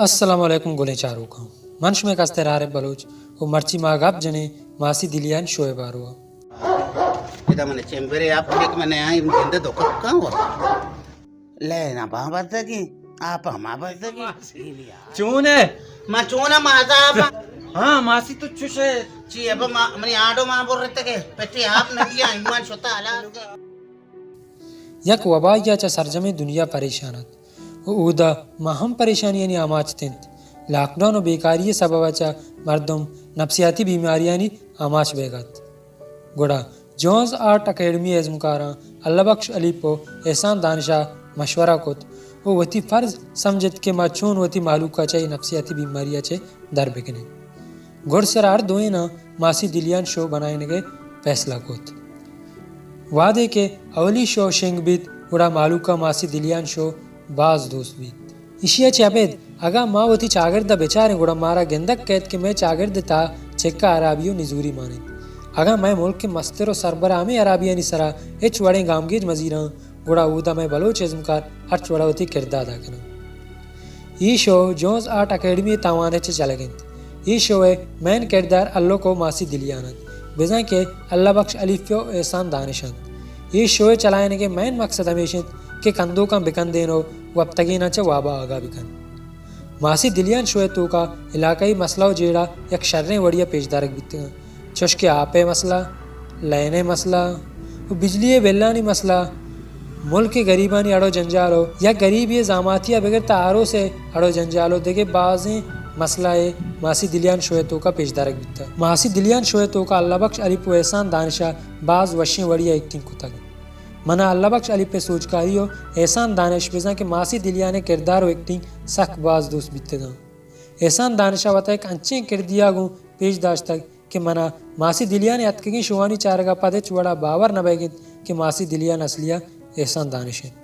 السلام علیکم گلیں چاروکاں، من شمئے کستر عارف بلوچ و مرچی ما گپ جنیں ماسی دلیان شو ءِ باروا۔ ادا من چمبرے آپ یک من آئی گندے دکھ کاں۔ لے نہ باں بزگیں، آپ ہما بزگیں۔ چون ئے؟ ما چون ءَ ماتا آپ؟ ہاں، ماسی تو چوش ئے۔ چی ابا ما، منی آڈو ما برتگے، پٹی آپ نہ دیا، ایمان شتا حالا۔ یک وبایا چہ سرجمیں دنیا پریشان ات و اودا ما ہم پریشانیانی آماچ اتنت۔ لاک ڈاؤن و بیکاری سبب چہ مردم نفسیاتی بیماریانی آماچ بیگ ات۔ گڑا جونز آرٹ اکیڈمی ءِ ازمکاراں اللہ بخش الیپ و احسان دانش ءَ مشورہ کت و وتی فرض سمجھت کہ ما چون وتی مہلوک ءَ چہ اے نفسیاتی بیماری ءَ چہ در بکنیں۔ گڈسر ہر دوئیناں ماسی دلیان شو بنائینگ ءِ فیصلہ کت۔ وہدے کہ اولی شو شنگ بیت، گڑا مہلوک ءَ ماسی دلیان شو باز دوست بیت۔ ایشی ءَ چہ ابید اگاں ما وتی چاگرد ءَ بچاریں، گڑا مارا گندگ کئیت کہ مئے چاگرد ءِ تہا چکہ ہرابی و نزوری مان انت۔ اگاں مئے ملک ءِ مستر و سربراہ ہمے ہرابیانی سرا ہچ وڑیں گامگیج مزیراں، گڑا اودا مئے بلوچ ازمکار ہرچ وڑا وتی کرد ءَ ادا کناں۔ اے شو جونز آرٹ اکیڈمی ءِ تاوان ءَ چہ چلگ انت۔ اے شو ءِ مین کردار الک و ماسی دلیان انت، بزاں کہ اللہ بخش الیپ و احسان دانش انت۔ اے شو ءِ چلائینگ ءِ مین مقصد ہمیش انت کہ کندوکاں بکندین و وپتگیناں چہ وابا آگاہ بکن۔ ماسی دلیان شو ءِ توکا علاقائی مسئلہ و جیڑہ یک شریں وڑی ءَ پیش دارگ بیتگاں۔ چوش کہ آپ ءِ مسئلہ، لین ءِ مسئلہ و بجلی ءِ بلانی مسئلہ، ملک ءِ گریبانی اڑ و جنجال و یک گریبے ءِ زاماتی ءَ بگر تا آروس ءِ اڑ و جنجال و دگہ بازیں مسئلہ ءِ ماسی دلیان شو ءِ توکا پیش دارگ بیتگ۔ ماسی دلیان شو ءِ توکا اللہ بخش الیپ و احسان دانش ءَ باز وشیں وڑی ءَ ایکٹنگ کتگ۔ منا اللہ بخش الیپ ءِ سوجکاری و احسان دانش بزاں کہ ماسی دلیان ءِ کردار و ایکٹنگ سک باز دوست بیتگاں۔ احسان دانش ءَ وتا یک انچیں کردے ءَ گوں پیش داشتگ کہ منا ماسی دلیان ءِ اتکگیں شوانی چارگ ءَ پد ہچ وڑا باور نہ بئیگ انت کہ ماسی دلیان اصلی ءَ احسان دانش انت۔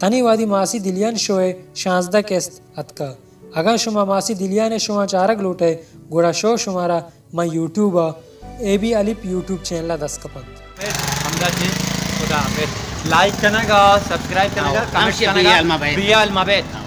تنی وہدی ماسی دلیان شو ءِ شانزدہ قسط اتکا۔ اگاں شما ماسی دلیان ءِ شوہاں چارگ لوٹ ئے، گڑا شو شمارا ماں یوٹیوب ءَ اے بی الیپ یوٹیوب چینل ءَ دست کپنت۔ ہمدا چہ خدا حافظ۔ لائک کنگ ءَ، سبسکرائب کنگ ءَ، ہاں، کمنٹ ہمشی کنگ ءَ، بیال مبیت۔ بیال مبیت۔